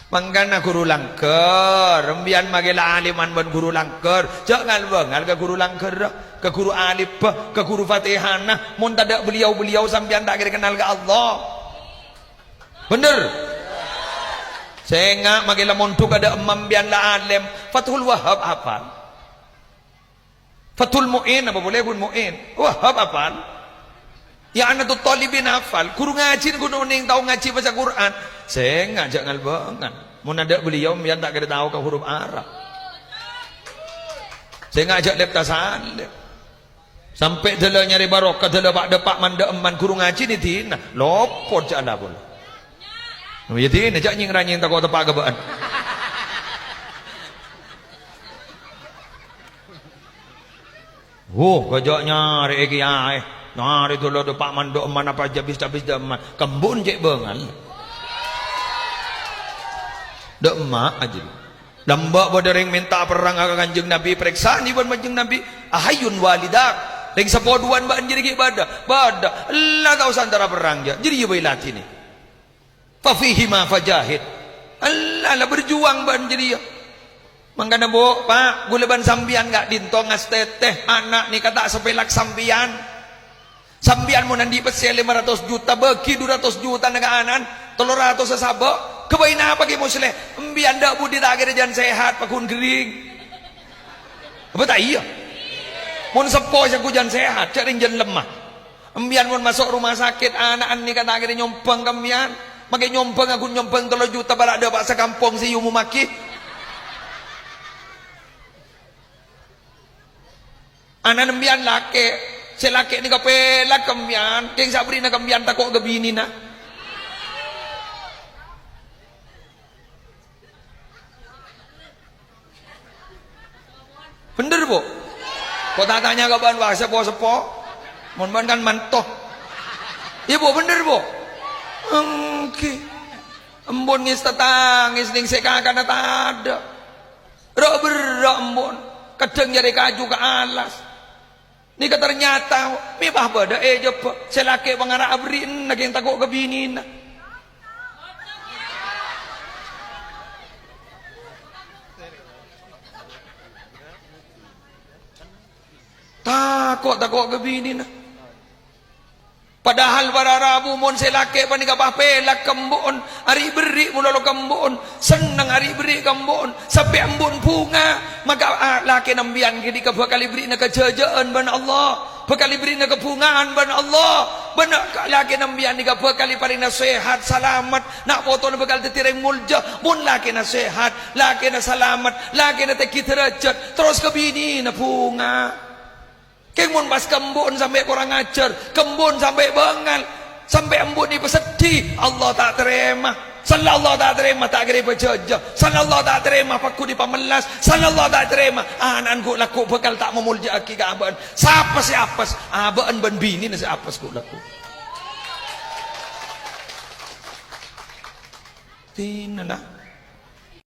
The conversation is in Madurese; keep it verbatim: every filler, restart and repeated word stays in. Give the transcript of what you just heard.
Mangkana ghuru langghâr, embiyan maghi la aliman bân ghuru langghâr, jhâ' ngal-bângal ka ghuru langghârra, ka ghuru aliffa, ka ghuru fatihana, mon tadâ' beliau-beliau sampèyan ta' kèra kennal ka Allah. Bhender? Sènga' maghi la mondhuk adâ' emma embiyan la alim, Fathul Wahhab hafal. Fathul Mu'in, apa polè bun Mu'in? Wahhab hafal. I'anatut Thalibin hafal. Ghuru ngajhi ghun onèng tao ngajhi maca Qur'an. Sènga' jhâ' ngal-bângal. Mon adâ' beliau, sampèyan ta' kèra tao ka huruf Arab. Sènga' jhâ' lep-tasalep. Sampè' dâlâ nyarè barokah, dâlâ pa'-dâpa' mandâ' emman ghuru ngajhi nè dinah. Lopot jhâ' la polè. Oh, iyâ dinah, jhâ' nyèng-ranyèng tako' teppa' ka bâ'ân. Wuh, kajâ' nyarè'è kèyaè. Nyarè dâlâ dâpa' mandâ' emman apa jhâ' bis-cabis dâ' emman. Kembun cè' bângal. Dâ' emma' ajâ. Lambâ' bâdâ rèng mènta perrang ka Kanjeng Nabi, parèksanè bân Kanjeng Nabi, "Ahayyun walidak?" Rèng seppo duwâ'ân bâ'ân jârèya ghi' bâdâ? Bâdâ. Ella ta' osa èntara perrang, jâ. Jârèya bhâi ladhinè. Fa fihima fajahid. Ella la berjuang bâ'ân jârèya. Mangkana, Bu, Pa', ghulâ bân sampèyan ka'dinto ngastètè, ana' nèka ta' sapèlak sampèyan. Sampèyan mon andi' pèssè lèma ratos juta, bâgi du ratos jutana ka ana'na, tello ratos sabâ', ghâbây napa Kè Musleh? Embiyan dâ' budi ta' kèra jân sehat, paghun ghering. Apa ta' iyâ? Mon seppo sè ghun jân sehat, jhâ' rèng jân lemma. Embiyan mon maso' roma sakèt, ana'na nèka ta' kèra nyombhâng ka embiyan. Makè nyombhâng, aghun nyombhâng tello juta, bârâ' dâpa' sakampong sè èomommaghi. Ana'na embiyan lakè', sè lakè' nèka pèlak ka embiyan, kèng sè aberri'na ka embiyan tako' ka binèna. Bhender, Bu? Ko' ta' tanya ka bâ'ân, wah, seppo-seppo. Mon bâ'ân kan manto. Iyâ, Bu, bhender, Bu? Èngghi. Embun ngès tatangès nèng sè kakana tadâ'. Ra'-berra' embun. Kadhâng nyarè kaju ka alas. Nèka ternyata mè' pas bâdâ è jhâbhâ. Sè lakè' pangara aberri'na kèng tako' ka binèna. Tako', tako' ka binèna. Padahal para rabu mon sè lakè' panèka pas pèlak ka embu'en, ari'-berri' malolo ka embu'en, senneng ari'-berri' ka embu'en, sampè' embu'en bhunga, maka, a, lakèna embiyan ghânèka bhâkal èberri'na kajhâjhâ'ân bân Allah, bhâkal èberri'na kabhungaan bân Allah, bân ka-, lakèna embiyan nèka bhâkal èparèngana sehat, salamet, na' potona bhâkal dhâddhi rèng molja. Mon lakèna sehat, lakèna salamet, lakèna tèngghi dârâjhât, terros ka binèna bhunga. Kèng mon pas ka embu'en sampè' korang ajhâr, ka embu'en sampè' bângal, sampè' embu'en èpaseddhi, Allah ta' tarèma. Sala Allah ta' tarèma, ta' kèra èpajhâjhâ. Sala Allah ta' tarèma, pagghun èpamellas. Sala Allah ta' tarèma, ana'na ghu' lagghu' bhâkal ta' mamolja'aghi ka abâ'na. Sapa sè apes? Abâ'na bân binèna sè apes ghu' lagghu'. Dinana.